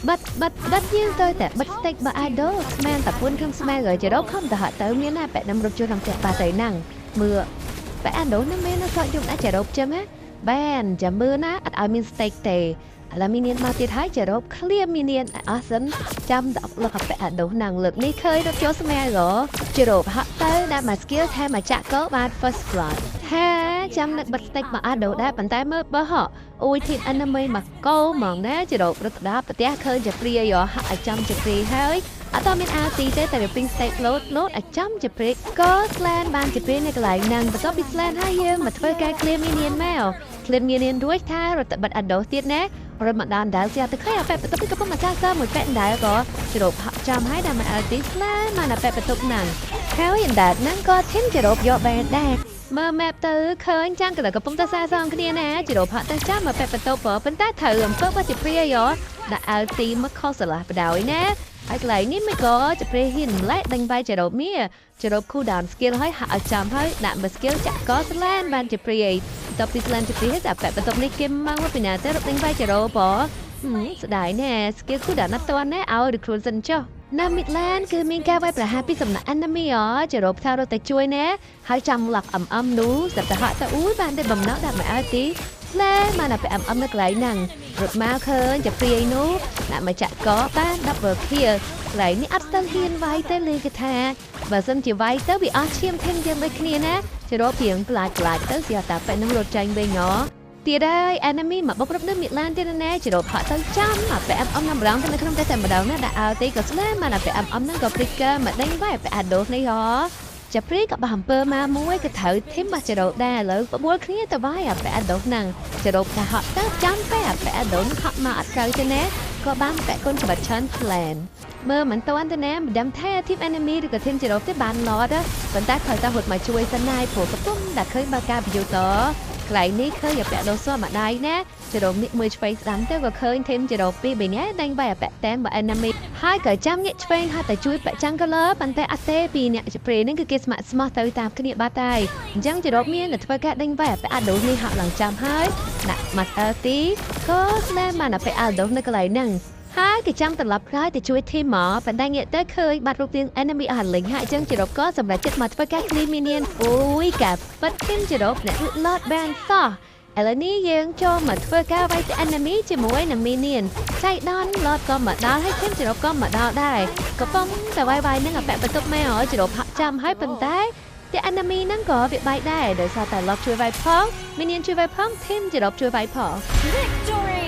បិទបិទបិទយើងទៅតែបិទ stack បើអាដូស្មានតែពួនក្នុងស្មានក៏ចរោខំទៅហាក់ទៅមានណាប៉ែនរត់ជួយក្នុងផ្ទះបាទៅហ្នឹងមើលប៉ែអាដូនឹងមានសក់យំដាក់ចរោចឹងណាបានចាំមើលណាអត់ឲ្យមាន stack ទេឥឡូវ minion មកទៀតហើយចរោ clear minion អស់សិនចាំដល់លកប៉ែអាដូហ្នឹងលើកនេះឃើញរត់ចូលស្មែក៏ចរោហក់ទៅដាក់មក skill ថែមមកចាក់ក៏បាន first blood ហាចាំនឹកបិទ stack មកអាដូដែរប៉ុន្តែមើលបើហ៎អូយធីន enemy មកកោហ្មងណាចរោរត់ដល់ប្រទះឃើញជាព្រាយហាក់ឲ្យចំជាព្រាហើយអត់តមាន RC ទេតែវាពេញ stack load load ឲ្យចំជាព្រាក៏ slan បានជាព្រានៅកន្លែងហ្នឹងបន្ទាប់ពី slan ហើយយើងមកធ្វើការ clear minion មក clear minion រួចថារត់ទៅបិទ Ado ទៀតណារត់មកដល់ដែរស្រាប់តែឃើញអាប៉ែបន្ទប់នេះកំពុងមកសាសើមួយប៉ែដែរក៏ជ្រូបហាក់ចំហើយដល់មក LT slan មកដល់ប៉ែបន្ទប់ហ្នឹងហើយអណ្ដែតហ្នឹងក៏ធីមជ្រូបយកបែរដែរមើល map ទៅឃើញចាំងក៏កំពុងតែសាសងគ្នាណាជ្រូបហាក់ទៅចាំមកប៉ែបន្ទប់ប៉ុន្តែត្រូវអំពើបាត់ជាព្រាយដាក់ LT មកខុសស្រឡះបដ ாய் ណាហើយកន្លែងនេះមិនក៏ជាព្រាហ៊ានម្លែកដេញវាយចរោបមាចរោប cool down skill ហើយហាក់ឲ្យចាំហើយដាក់មក skill ចាក់កស្លានបានជាព្រាយបន្ទាប់ពីស្លានជាព្រាយតែប៉ែបន្ទប់នេះគេមកពីណាទៅរត់ដេញវាយចរោបស្ដាយណែ skill cool down ណាត់តាន់ណែឲ្យឬខ្លួនសិនចុះនៅ mid lane គឺមានការវាយប្រហារពីសំណាក់ enemy អចរោបថារត់ទៅជួយណែហើយចាំឡុកអឹមអឹមនោះស្រាប់តែហក់ទៅអ៊ូយបានតែបំណក់ដាក់មកឲ្យទីស្លែមកដល់ពេលអឹមអឹមនៅកន្លែងហ្នឹងរត់មកឃើញចាព្រាយនោះដាក់មកចាក់កបាន double kill កន្លែងនេះអត់ស្ទើរហ៊ានវាយទេលេគេថាបើសិនជាវាយទៅវាអស់ឈាមធំយើងដូចគ្នាណាចរោព្រៀងផ្លាច់ផ្លាច់ទៅស្រាប់តែពេលហ្នឹងរត់ចាញ់វិញហ៎ទៀតហើយ enemy មកបុករឹបនៅមីឡានទៀតណាចរោផាក់ទៅចាំមកពេលអឹមអឹមណាម្ដងទៅនៅក្នុងតែតែម្ដងណាដាក់អោទេក៏ស្លាមកដល់ពេលអឹមអឹមហ្នឹងក៏ flicker មកដេញវាយពេលអាដូសនេះហ៎ចាព្រីក៏បោះអំពើមកមួយក៏ត្រូវធីមបោះចរោដែរឥឡូវបបួលគ្នាទៅវាយអាពាក់អាដូសហ្នឹងចរោថាហក់ទៅចាំពេលអាពាក់អាដូសហក់មកអត់ត្រូវទេណាក៏បានពាក់កូនក្បាត់ឆាន់ plan មើលមិនតាន់ទេណាមិនដឹងថា team enemy ឬក៏ team ចរោទេបាន lord ប៉ុន្តែត្រូវតែហត់មកជួយសិនណាយព្រោះកំពុងតែឃើញបើការ view តកន្លែងនេះឃើញអាពាក់ដូសម្ដាយណាចរោនេះមួយឆ្វេងស្ដាំទៅក៏ឃើញ team ចរោពីរបីនាក់ដេញវាយអាពាក់តែមបើ enemy ហើយក៏ចាំងាកឆ្វេងហើយតែជួយពាក់ចាំង color ប៉ុន្តែអត់ទេពីអ្នកជប្រេហ្នឹងគឺគេស្ម័គ្រស្មោះទៅតាមគ្នាបាត់ហើយអញ្ចឹងចរោមានតែធ្វើការដេញវាយអាពាក់អាដូនេះហាក់ឡើងចាំហើយដាក់មកអឺទីក៏ស្នេហ៍បានអាពាក់អាដូនៅកន្លែងហ្នឹងហើយគេចាំត្រឡប់ក្រោយទៅជួយ team មកប៉ុន្តែងាកទៅឃើញបាត់រូបរាង enemy អស់លិញហើយអញ្ចឹងចរោក៏សម្រាប់ចិត្តមកធ្វើការ clean minion អូយកាប៉ិត team ចរោអ្នក lord បានសោះឥឡូវនេះយើងចូលមកធ្វើការវាយទៅ enemy ជាមួយនឹង minion ចៃដន lord ក៏មកដល់ហើយ team ចរោក៏មកដល់ដែរកំពុងតែវាយវាយនឹងអពាក់បន្ទប់ម៉ែអចរោផាក់ចាំហើយប៉ុន្តែតែ enemy ហ្នឹងក៏វាបែកដែរដោយសារតែ lord ជួយវាយផង minion ជួយវាយផង team ចរោជួយវាយផង Victory!